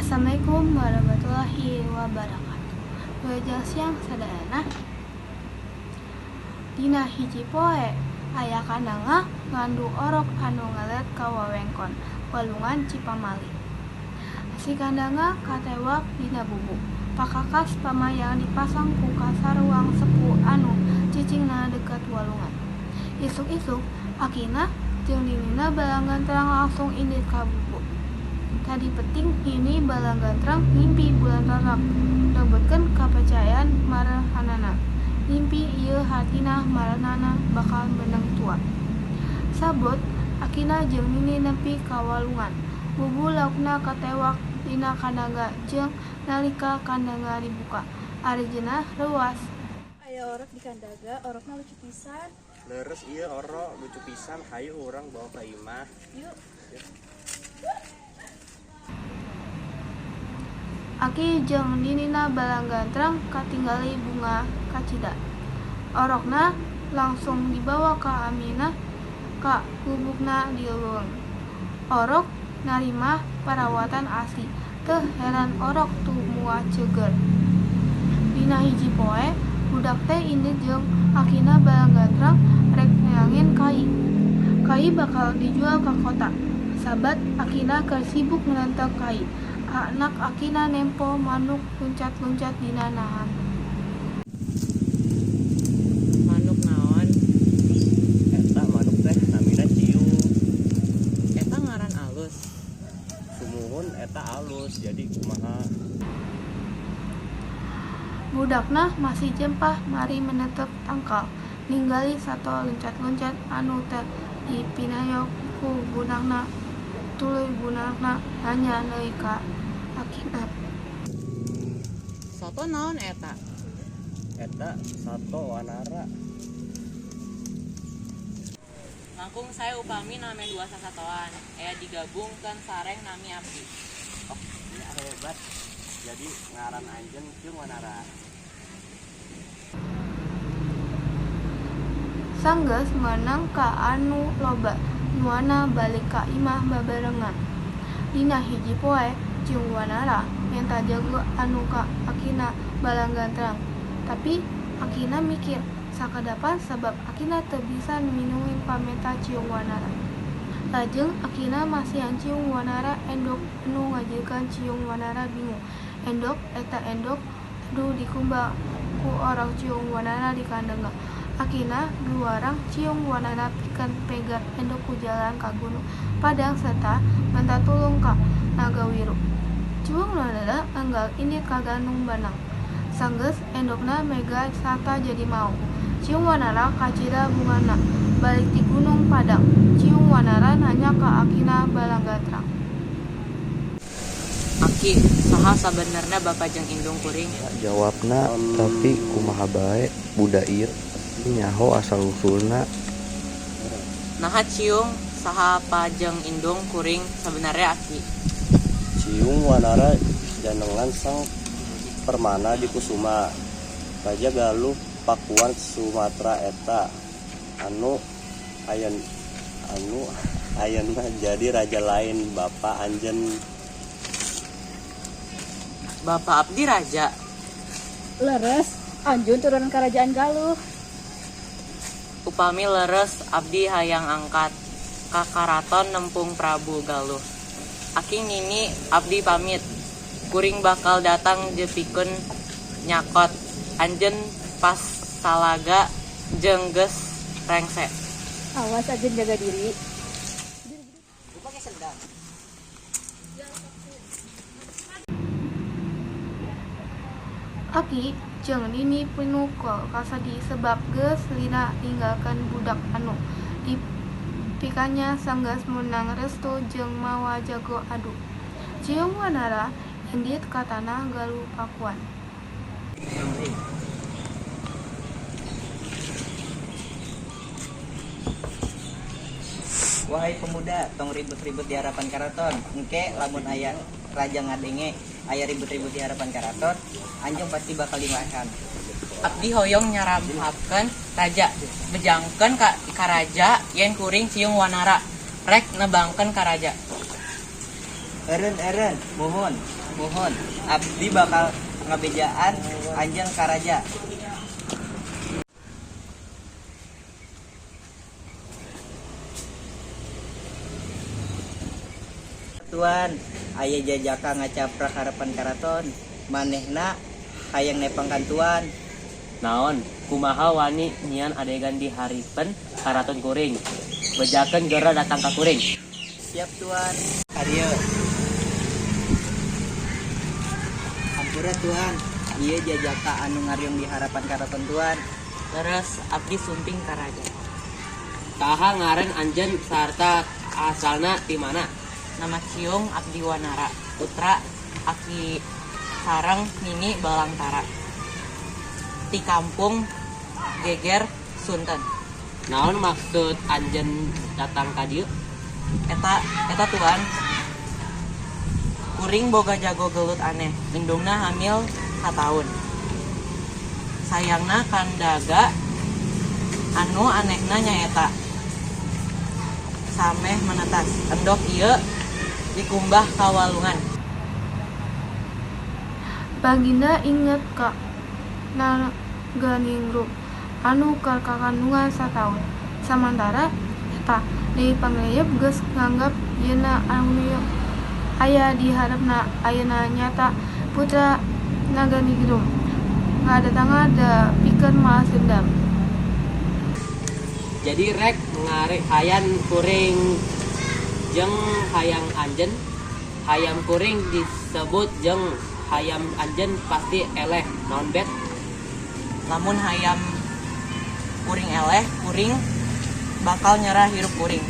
Assalamualaikum warahmatullahi wabarakatuh. Wilujeng siang sadayana. Dina hiji poe aya kandanga ngandung orok anu ngelet ka wewengkon Walungan Cipamali. Si kandanga katewak dina bubu. Pakakas pamayang dipasang ku saruang sepuh anu cicingna deukeut walungan. Isuk-isuk akina jeung ninina Balanggantrang langsung indit ka bubu. Tadi peuting Nini Balanggantrang ngimpi bulan rarak nebutkeun kapercayaan marehanana. Ngimpi ieu hartina marehanana bakal meunang tua. Sabot akina jeung nini nepi ka walungan. Bubu laukna katewak dina kandanga jeung nalika kandanga dibuka, arijna reuwas. Aya orok di kandaga, orokna lucu pisan. Leres, ieu orok lucu pisan, hayu urang bawa ka imah. Yuk. Aki jeung ninina Balanggantrang katinggali bungah kacida. Orokna langsung dibawa ku amina ka gubugna di leuweung. Orok narima parawatan asli, teu heran orok tumuwuh ceuger. Dina hiji poe, budak teh indit jeung akina Balanggantrang rek neangan kai. Kai bakal dijual ka kota. Sabat akina keur sibuk menenteng kai, anak akina nempo manuk luncat-luncat dina nahan. Manuk naon? Eta manuk teh namina Ciung. Eta ngaran alus? Sumuhun, eta alus, jadi kumaha? Budakna masih jempah mari menetep tangkal, ninggali sato luncat-luncat anu teu dipinayo ku budakna. Tuluy budakna nanya deui ka akina. Sato naon eta? Eta sato Wanara. Langkung sae upami nami dua sasatoan aya digabungkeun sareng nami abdi. Oh, ini hebat. Jadi ngaran anjeun Ciung Wanara. Sanggeus meunang ka anu loba, duana balik ka imah babarengan. Dina hiji poe, Ciung Wanara menta jago anu ka akina Balanggantrang. Tapi akina mikir sakedapan sabab akina teu bisa minuhin pamenta Ciung Wanara. Lajeng akina masihan Ciung Wanara endog anu ngajadikeun Ciung Wanara bingung. Endog eta endog anu dikumbah ku orok Ciung Wanara di kandanga. Akina miwarang Ciung Wanara pikeun megar endog ku jalan ka Gunung Padang sarta menta tulung ka Nagawiru. Ciung Wanara enggal indit ka Gunung Padang. Sanggeus endogna megar sarta jadi maung. Ciung Wanara kacida bungahna. Balik ti Gunung Padang, Ciung Wanara nanya ka akina Balanggantrang. Aki, saha sabenerna bapa jeung indung kuring? Jawabna, tapi kumaha bae, budak ieu pasti nyaho asal usulna. Naha Ciung, saha apa jeung indung kuring sabenerna, Aki? Ciung Wanara janengan Sang Permana Dikusuma, Raja Galuh Pakuan Sumatra, eta anu ayeuna jadi raja lain bapa anjeun. Bapa abdi raja? Leres, anjeun turunan kerajaan Galuh. Upami leres, abdi hayang angkat ka karaton nempung Prabu Galuh. Aki, Nini, abdi pamit. Kuring bakal datang jepikeun nyakot anjeun pas salaga jeung geus rengse. Awas anjeun, jaga diri. Pakai sendal. Aki jeung Nini pinuh ku kasedih sebab geus lila ninggalkeun budak anu dipikanya sanggeus meunang restu jeung mawa jago adu. Ciung Wanara indit ka tanah Galuh Pakuan. Wahai pemuda, tong ribut-ribut di harapan karaton. Engke lamun aya raja ngadenge aya ribut-ribut di harapan karaton, anjeun pasti bakal dimakan. Abdi hoyong nyaramphapkeun raja, bejangkeun ka karaja yen kuring Ciung Wanara rek nebangkeun ka raja. Eureun eureun, muhun, muhun. Abdi bakal ngabejaan anjeun ka raja. Tuan, aya jajaka ngacaprak harepan karaton. Manehna hayang nepangkan tuan. Naon, kumaha wani nyian adegan di hareupeun karaton kuring. Bejakeun geura datang ka kuring. Siap tuan. Kadieu. Hampura tuan, ieu jajaka anu ngariung di harapan karaton tuan. Terus abdi sumping ka raja. Saha ngaran anjeun sarta asalna ti mana? Nama Ciung Abdi Wanara, putra Aki sareng Nini Balangtara. Ti kampung Geger Sunten. Naon maksud anjeun datang ka dieu? Eta eta tuan. Kuring boga jago gelut aneh, indungna hamil sataun. Sayangna kandaga anu anehna nyaeta sameh menetas. Endog ieu dikumbah ka walungan. Baginda inget ka Naganingrum anu keur kakandungan sataun. Samantara eta, Dewi Pangeyep geus nganggep yeuna anu aya di hareupna ayeuna nyaeta putra Naganingrum ngadatangan da pikeun malas dendam. Jadi rek ngare hayam kuring jeung hayam anjeun. Hayam kuring disebut jeung hayam anjeun pasti eleh naon bet. Lamun hayam kuring eleh, kuring bakal nyerah hirup kuring.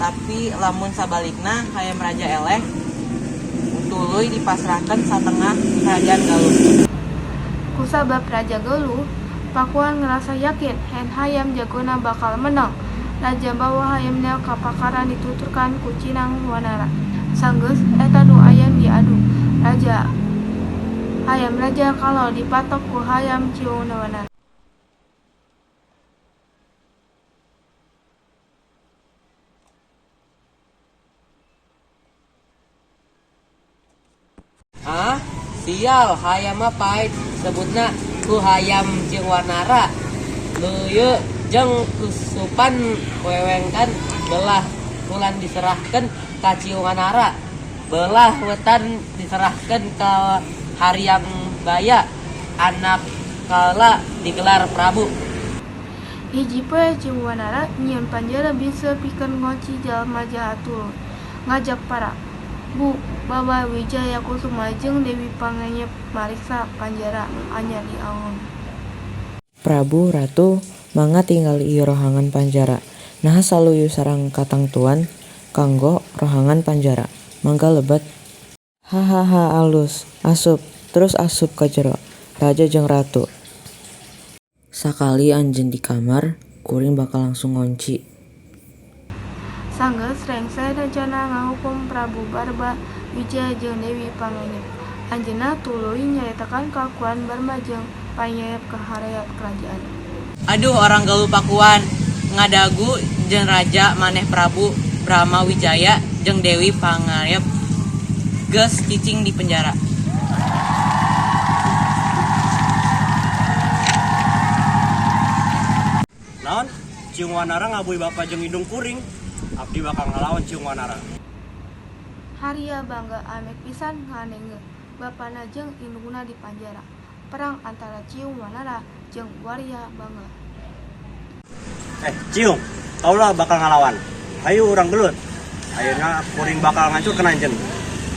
Tapi lamun sabalikna hayam raja eleh, tuluy dipasrahkeun satengah kerajaan Galuh. Kusabab Raja Galuh Pakuan ngerasa yakin yen hayam jagona bakal menang. Raja bawa hayamna ka pakaran dituturkeun ku Ciung Wanara. Sanggeus eta nu ayam diadu. Raja hayam raja kalau dipatok ku hayam Ciung Wanara. Ah, sial, hayam mah pahit sebutna ku hayam Ciung Wanara. Leuyeut jeung kusupan wewengkan belah kulon diserahkeun ka Ciung Wanara. Belah wetan diserahkeun ka Hariang Baya. Anak kaula digelar Prabu. Hiji poe Ciung Wanara nyieun panjara bisa pikeun ngonci jalma jahat tuluy ngajak Prabu Baba Wijaya Kusuma jeung Dewi Pangeyep mariksa panjara anyar diangon. Prabu, Ratu, mangga tingali ieu rohangan panjara. Naha saluyu sareng katangtuan kanggo rohangan panjara. Mangga lebet. Hahaha alus, asup, terus asup ka jero. Raja jeung ratu. Sakali anjeun di kamar, kuring bakal langsung ngonci. Sanggeus rengse rencana ngahukum Prabu Barba Wijaya jeung Dewi Pangeyep. Anjeunna tuluy nyaritakeun kalakuan Barma jeung Pangeyep ka harayat kerajaan. Aduh, orang Galuh Pakuan ngadagu jeung raja maneh Prabu Brahma Wijaya jeung Dewi Pangayep geus cicing di penjara. Naon? Ciung Wanara ngabui bapa jeung indung kuring. Abdi bakal ngalawan Ciung Wanara. Harya Bangga amek pisan ngadenge bapana jeung indungna dipanjara. Perang antara Ciung Wanara jeung Warya Bangga. Eh, Ciung, kaula bakal ngalawan. Hayu urang gelut. Ayeuna kuring bakal ngancurkeun anjeun.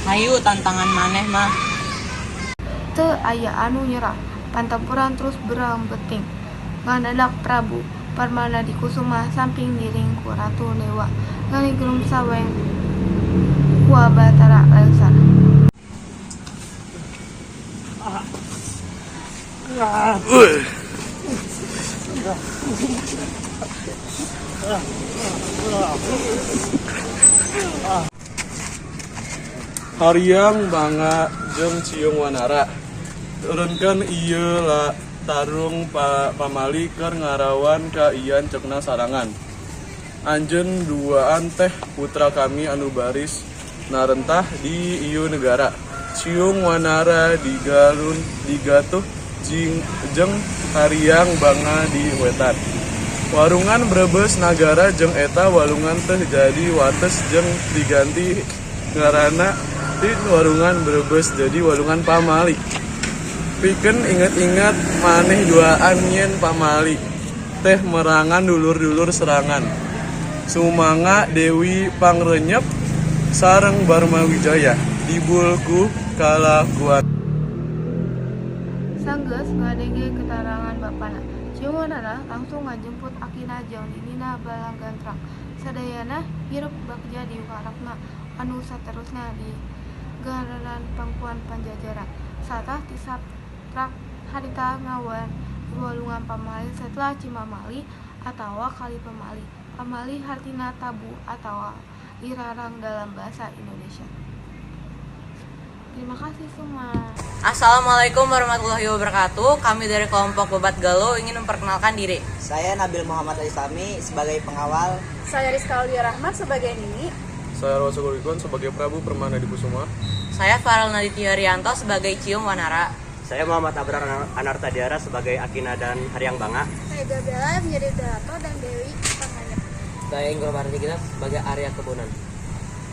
Hayu tantangan maneh mah. Teu aya anu nyerah. Pantempuran terus berang beuting. Ngadadak Prabu Permana Dikusuma samping diring ku Ratu Dewa Ngalingrum saweng ku Batara Lengser. Hariang Banga jeung Ciung Wanara. Turunkeun ieu la tarung pamali keur ngarawan ka ian cekna sarangan. Anjeun duaan teh putra kami anu baris Narentah di ieu negara. Ciung Wanara digalun digatuh jing, jeung Hariang Banga di wetan. Walungan Brebes Nagara jeung eta walungan teh jadi wates jeung diganti ngaranna ti Walungan Brebes jadi Walungan Pamali. Pikeun inget-inget maneh duaan yen pamali teh merangan dulur-dulur serangan. Sumangga Dewi Pangrenyep sareng Barma Wijaya dibul ku kalakuan. Sanggeus ngadenge keterangan bapana, Ciung Wanara langsung ngajemput akina jeung ninina Balanggantrang. Sadayana hirup bagja di warakna anu saterusna digalaran Pangkuan Pajajaran. Satah tisaprak harita ngaran Walungan Pamali setelah Cimamali atawa Kali Pamali. Pamali hartina tabu atawa dilarang dalam bahasa Indonesia. Terima kasih semua. Assalamualaikum warahmatullahi wabarakatuh. Kami dari kelompok Babat Galuh ingin memperkenalkan diri. Saya Nabil Muhammad Islami sebagai pengawal. Saya Rizka Aulia Rahmat sebagai Nini. Saya Rosa Golikon sebagai Prabu Permana Dikusuma. Saya Farel Naditya Rianto sebagai Ciung Wanara. Saya Muhammad Abrar Anartadiara sebagai Akina dan Hariang Banga. Saya Gabriela menjadi Darato dan Dewi Panganyep. Saya Inggro Kita sebagai Arya Kebonan.